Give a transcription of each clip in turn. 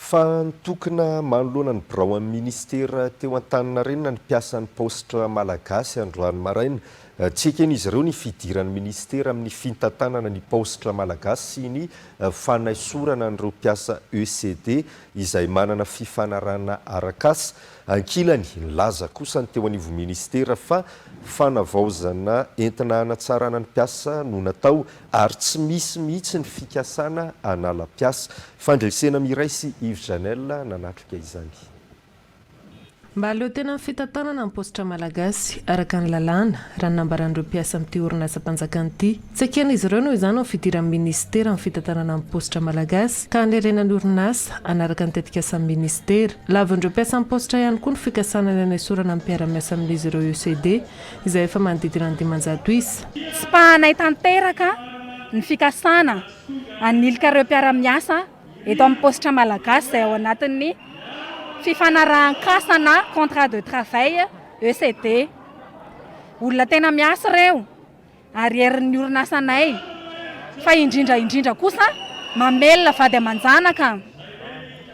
Fa nitokona manoloana ny biraon'ny minisitera teo Antaninarenina ny mpiasan'ny paositra malagasy androany maraina. Tsy eken'izy ireo ny fidiran'ny minisitera amin'ny fintantanana ny paositra malagasy sy ny fanaisorana an'ireo mpiasa ECD izay manana fifanarahana arak'asa. Ankilany, nilaza kosa ny teo anivon'ny minisitera fa fanavaozana entina hanatsarana ny mpiasa no natao ary tsy misy mihitsy ny fikasana hanala mpiasa. Fandresena Miray sy Yves Janel nanatrika izany. Mba hahaleo tena amin'ny fitantanana ny paositra malagasy, araka ny lalàna, raha ny nambaran'ireo mpiasa amin'ity orinasam-panjakana ity. Tsy eken'izy ireo noho izany ny fidiran'ny minisitera amin'ny fitantanana ny paositra malagasy ka hanerena ny orinasa hanaraka ny tetikasan'ny minisitera. Lavin'ireo mpiasan'ny paositra ihany koa ny fikasana ny hanesorana ny mpiara-miasa amin'izy ireo ECD izay efa manodidina ny 500 isa. Tsipahanay tanteraka ny fikasana hanilika ireo mpiara-miasa eto amin'ny paositra malagasy izay ao anatin'ny fifanarahan-kasa na contrat de travail ECD. Olona tena miasa ireo ary herin'ny orinasanay fa indrindra indrindra kosa mamelona vady aman-janaka.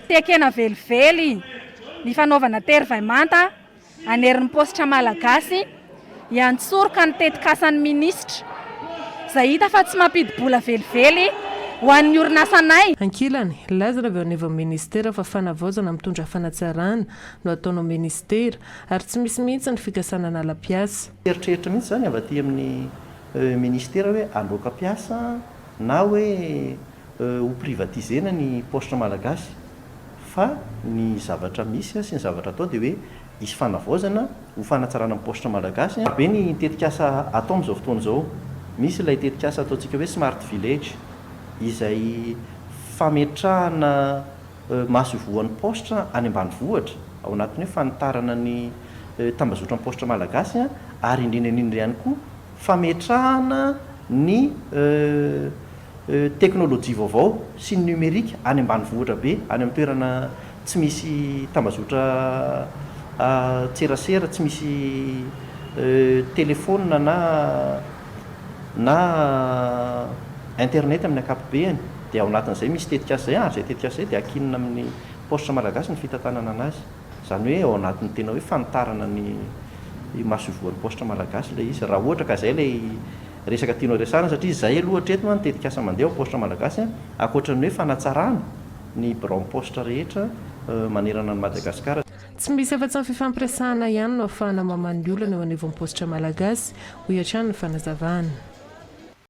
Tsy ekena velively ny fanaovana tery vay manta Hanery ny paositra malagasy hiantsoroka ny tetikasan'ny minisitra, izay hita fa tsy mampidi-bola velively ho an'ny orinasanay. Ankilany, lazana avy eo anivon'ny minisitera fa fanavaozana mitondra fanatsarana no ataonao minisitera ary tsy misy mihitsy ny fikasana hanala mpiasa. Eritreritra mihitsy izany avy aty amin'ny minisitera hoe handroaka mpiasa na hoe ho privatiser-na ny paositra malagasy. Fa ny zavatra misy sy ny zavatra atao dia hoe hisy fanavaozana ho fanatsarana ny paositra malagasy. Be ny tetikasa atao amin'izao fotoana izao. Misy ilay tetikasa ataontsika hoe Smart Village izay fametrahana masoivohon'ny paositra any ambanivohitra ao anatin'ny hoe fanitarana ny tambazotran'ny paositra malagasy ary indrindra indrindra ihany koa fametrahana ny teknolojia vaovao sy ny numérique any ambanivohitra be, any amin'ny toerana tsy misy tambazotra tserasera, tsy misy telefaonina na na internet amin'ny ankapobeany. Dia ao anatin'izay misy tetikasa izay ary izay tetikasa izay dia ankinina amin'ny paositra malagasy ny fitantanana anazy. Izany hoe ao anatin'ny tena hoe fanitarana ny masoivohon'ny paositra malagasy ilay izy. Raha ohatra ka izay ilay Resaka tianao resahana satria izay aloha hatreto ny tetikasa mandeha ao paositra malagasy ankoatra ny hoe fanatsarana ny biraon'ny paositra rehetra manerana an'i Madagasikara. Tsy misy afa-tsy ny fifampiresahana ihany no ahafahana mamaha ny olana eo anivon'ny paositra malagasy, hoy hatrany ny fanazavana.